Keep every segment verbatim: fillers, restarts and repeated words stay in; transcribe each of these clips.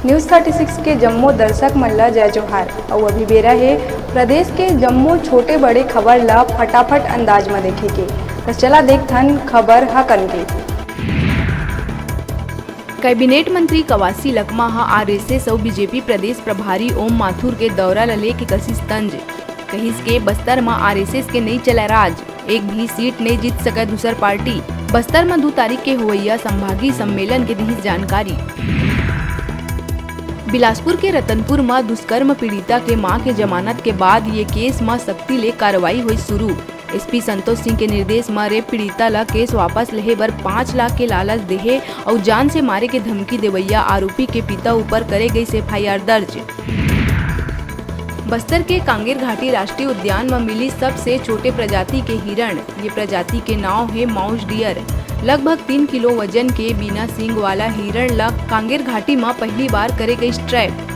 News thirty six के जम्मो दर्शक मन ल जय जोहार। अउ अभी बेरा हे प्रदेश के जम्मो छोटे बड़े खबर ल फटाफट अंदाज म देखे के। त चला देखथन खबर ह कन के। कैबिनेट मंत्री कवासी लखमा ह आरएसएस अउ बीजेपी प्रदेश प्रभारी ओम माथुर के दौरा ल लेके कसिस तंज। कहिस के बस्तर म आरएसएस के नइ चलय राज, एक भी सीट नइ जीत सकय दूसर पार्टी। बस्तर म दू तारीख के होवइया संभागीय सम्मेलन के दिहिस जानकारी। बिलासपुर के रतनपुर म दुष्कर्म पीड़िता के मां के जमानत के बाद ये केस म सख्ती ले कार्रवाई होइस शुरू। एसपी संतोष सिंह के निर्देश म रेप पीड़िता ल केस वापस लेहे बर पाँच लाख के लालच देहे अउ जान से मारे के धमकी देवइया आरोपी के पिता ऊपर करे गइस एफआईआर दर्ज। बस्तर के कांगेर घाटी राष्ट्रीय उद्यान म मिली सबसे छोटे प्रजाति के हिरण। ये प्रजाति के नाव हे माउस डियर। लगभग तीन किलो वजन के बिना सींग वाला हिरण ल कांगेर घाटी म पहली बार करे गइस ट्रैप।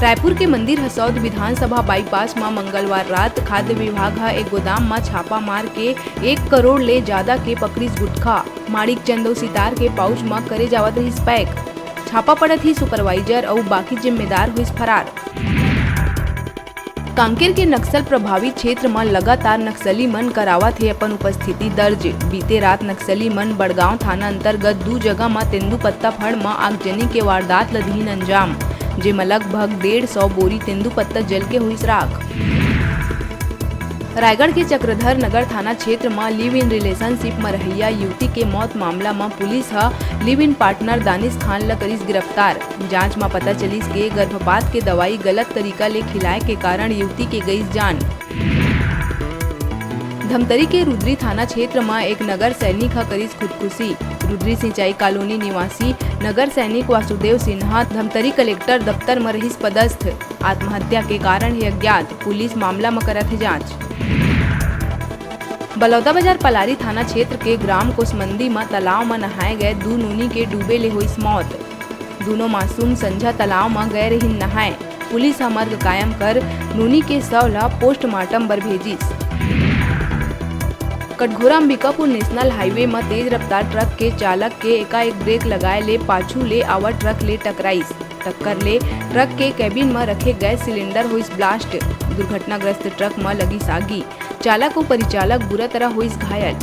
रायपुर के मंदिर हसौद विधानसभा बाईपास म मंगलवार रात खाद्य विभाग ह एक गोदाम म छापा मार के एक करोड़ ले जादा के पकड़िस गुटखा। माणिक चंद अउ सितार के पाउच म करे जावत रहिस पैक। छापा पड़त ही सुपरवाइजर अउ बाकी जिम्मेदार होइस फरार। कांकेर के नक्सल प्रभावित क्षेत्र म लगातार नक्सली मन करावत हे अपन उपस्थिति दर्ज। बीते रात नक्सली मन बड़गांव थाना अंतर्गत दू जगह म तेंदूपत्ता फड़ म आगजनी के वारदात ल दीन अंजाम, जेमा लगभग डेढ़ सौ बोरी तेंदूपत्ता जल के होइस राख। रायगढ़ के चक्रधर नगर थाना क्षेत्र म लिव इन रिलेशनशिप म रहइया युवती के मौत मामला म पुलिस ह लिव इन पार्टनर दानिश खान ल करिस गिरफ्तार। जांच म पता चलिस के गर्भपात के दवाई गलत तरीका ले खिलाए के कारण युवती के गइस जान। धमतरी के रुद्री थाना क्षेत्र म एक नगर सैनिक ह करिस खुदकुशी। रुद्री सिंचाई कॉलोनी निवासी नगर सैनिक वासुदेव सिन्हा धमतरी कलेक्टर दफ्तर म रहिस पदस्थ। आत्महत्या के कारण हे अज्ञात, पुलिस मामला म करत हे जांच। बलौदाबाजार पलारी थाना क्षेत्र के ग्राम कोसमंदी म तालाब म नहाए गए दू नोनी के डूबे ले होइस मौत। दूनों मासूम संझा तालाब म गए रहिन नहाए। पुलिस ह मर्ग कायम कर नोनी के शव ल पोस्टमार्टम बर भेजिस। कटघोरा अंबिकापुर नेशनल हाईवे म तेज रफ्तार ट्रक के चालक के एकाएक ब्रेक लगाए ले पाछू ले आवत ट्रक ले टकराइस। टक्कर ले ट्रक के कैबिन म रखे गैस सिलेंडर होइस ब्लास्ट। दुर्घटनाग्रस्त ट्रक म लगिस आगी। चालक अउ परिचालक बुरा तरह होइस घायल।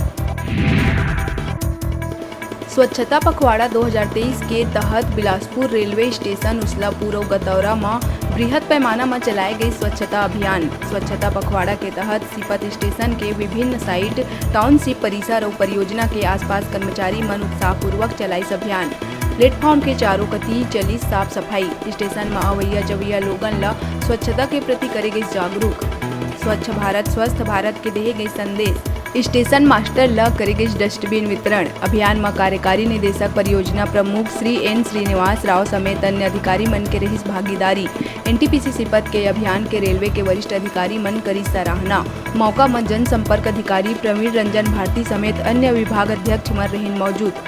स्वच्छता पखवाड़ा दो हज़ार तेईस के तहत बिलासपुर रेलवे स्टेशन, उसलापुर अउ गतौरा म बृहद पैमाना म चलाए गइस स्वच्छता अभियान। स्वच्छता पखवाड़ा के तहत सीपत स्टेशन के विभिन्न साइट, टाउनशिप परिसर अउ परियोजना के आसपास कर्मचारी मन उत्साहपूर्वक चलाइस अभियान। प्लेटफॉर्म के चारों कती चलिस साफ सफाई। स्टेशन म अवइया जवइया लोगन ल स्वच्छता के प्रति करे गइस जागरूक। स्वच्छ भारत, स्वस्थ भारत के देहे गइस संदेश। स्टेशन मास्टर ल करे गइस डस्टबिन वितरण। अभियान म कार्यकारी निदेशक परियोजना प्रमुख श्री एन श्रीनिवास राव समेत अन्य अधिकारी मन के रहिस भागीदारी। एनटीपीसी सीपत के अभियान के रेलवे के वरिष्ठ अधिकारी मन करिस सराहना। मौका म जनसंपर्क अधिकारी प्रवीण रंजन भारती समेत अन्य विभाग अध्यक्ष मन रहिन मौजूद।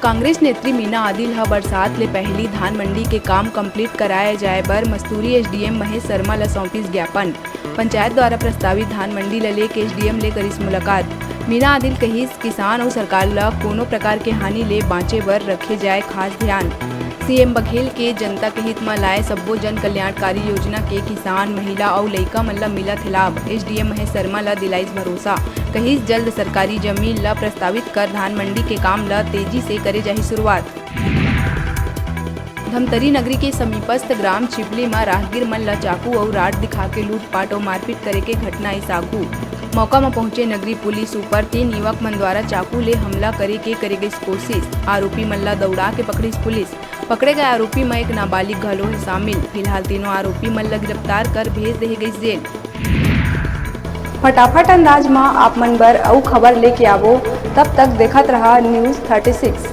कांग्रेस नेत्री मीना आदिल ह बरसात ले पहिली धान मंडी के काम कंप्लीट कराए जाए बर मस्तूरी एसडीएम महेश शर्मा ल सौंपिस ज्ञापन। पंचायत द्वारा प्रस्तावित धान मंडी ल लेके एसडीएम ले करिस मुलाकात। मीना आदिल कहिस, किसान अउ सरकार ल कोनो प्रकार के हानि ले बांचे बर रखे जाए खास ध्यान। सीएम बघेल के जनता के हित म लाए सब्बो जन कल्याणकारी योजना के किसान, महिला अउ लइका मन ल मिलत हे लाभ। एसडीएम महेश शर्मा ल दिलाइस भरोसा। कहिस, जल्द सरकारी जमीन ल प्रस्तावित कर धान मंडी के काम ल तेजी से करे जाही शुरुआत। धमतरी नगरी के समीपस्थ ग्राम छिपली म राहगीर मन ल चाकू अउ राड दिखाके लूटपाट अउ मारपीट करे के घटना आइस आगू। मौका म पहुंचे नगरी पुलिस ऊपर तीन युवक मन द्वारा चाकू ले हमला करे के करे गइस कोशिश। आरोपी मन ल दौड़ा के पकड़िस पुलिस। पकड़े गए आरोपी म एक नाबालिग घलो हे शामिल। फिलहाल तीनों आरोपी मन ल गिरफ्तार कर भेज देहे गइस जेल। फटाफट अंदाज म आप मन बर अउ खबर लेके आबो, तब तक देखत रहा News thirty six।